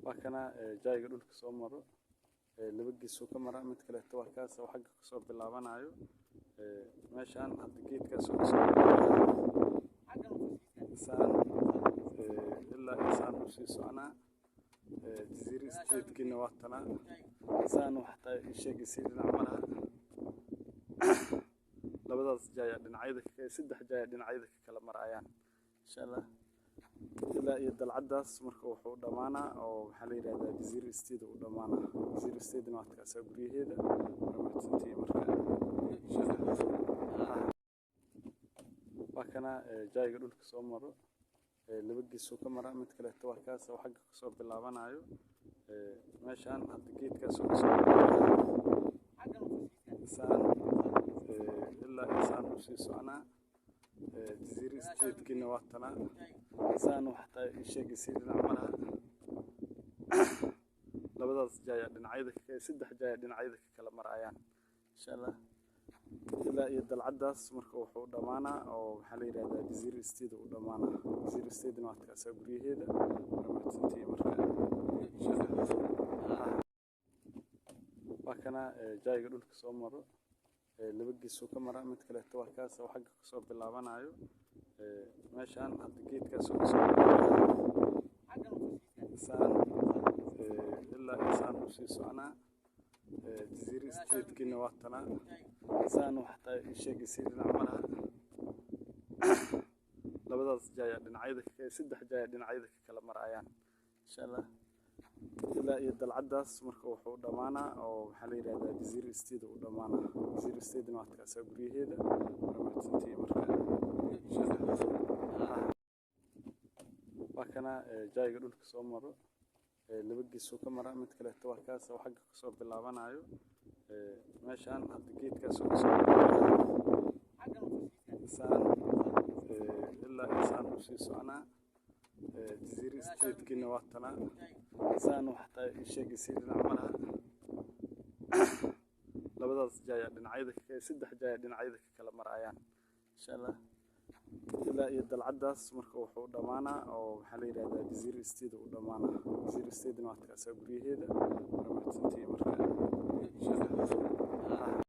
Waa kana jayga dhulka soo maro, laba geesuu ka mara. Mid kaleeto waa kaas oo xagga kasoo bilaabanayo. Meeshaan hadda geedkaas oo kasoo saan ilaa iyo saan usii soconaa. Jazeera Estate-kiina waa tanaa. Saan xataa ii sheegaysa dhinac ma laha. Labadaas jaaya dhinacyada, saddex jaaya dhinacyada ka kala marayaan, insha Allah, ilaa iyo dalcadaas. Marka wuxuu dhammaanaa oo maxaa la yidhahdaa, Jazeera Estate uu dhammaanaa. Jazeera Estate waa kaasaa guryaheeda. Waa mahadsantihiin. Marka insha Allah waa kana jayga dhulka soo maro, laba geesuu ka mara. Mid kaleeto waa kaas oo xagga kasoo bilaabanayo. Meeshaan hadda geedkaas oo kasoo saan ilaa iyo saan usii soconaa. Jazeera Estate-kiina waa tanaa. Saan xataa ii sheegaysa dhinac ma laha. Labadaas jaaya dhinacyada, saddex jaaya dhinacyada ka kala marayaan, insha Allah, ilaa iyo dalcadaas. Marka wuxuu dhammaanaa oo maxaa la yidhahdaa, Jazeera Estate uu dhammaanaa. Jazeera Estate waa kaasaa guryaheeda. Waa mahadsantihiin. Marka insha Allah waa kana jayga dhulka soo maro, laba geesuu ka mara. Mid kaleeto waa kaas oo xagga kasoo bilaabanayo. Meeshaan hadda geedkaas oo kasoo saan ilaa iyo saan usii soconaa. Jazeera Estate-kiina waa tanaa. Saan xataa ii sheegaysa dhinac ma laha. Labadaas jaaya dhinacyada, saddex jaaya dhinacyada ka kala marayaan, insha Allah, ilaa iyo dalcadaas. Marka wuxuu dhammaanaa oo maxaa la yidhahdaa, Jazeera Estate uu dhammaanaa. Jazeera Estate waa kaasaa guryaheeda. Waa mahadsantihiin. Marka insha Allah waa kana jayga dhulka soo maro, laba geesuu ka mara. Mid kaleeto waa kaas oo xagga kasoo bilaabanayo. Meeshaan hadda geedkaas oo kasoo saan ilaa iyo saan usii soconaa. Jazeera Estate-kiina waa tanaa. Saan xataa ii sheegaysa dhinac ma laha. Labadaas jaaya dhinacyada, saddex jaaya dhinacyada ka kala marayaan, insha Allah, ilaa iyo dalcadaas. Marka wuxuu dhammaanaa oo maxaa la yidhahdaa, Jazeera Estate uu dhammaanaa. Jazeera Estate waa kaasaa guryaheeda. Waa mahadsantihiin. Marka insha Allah.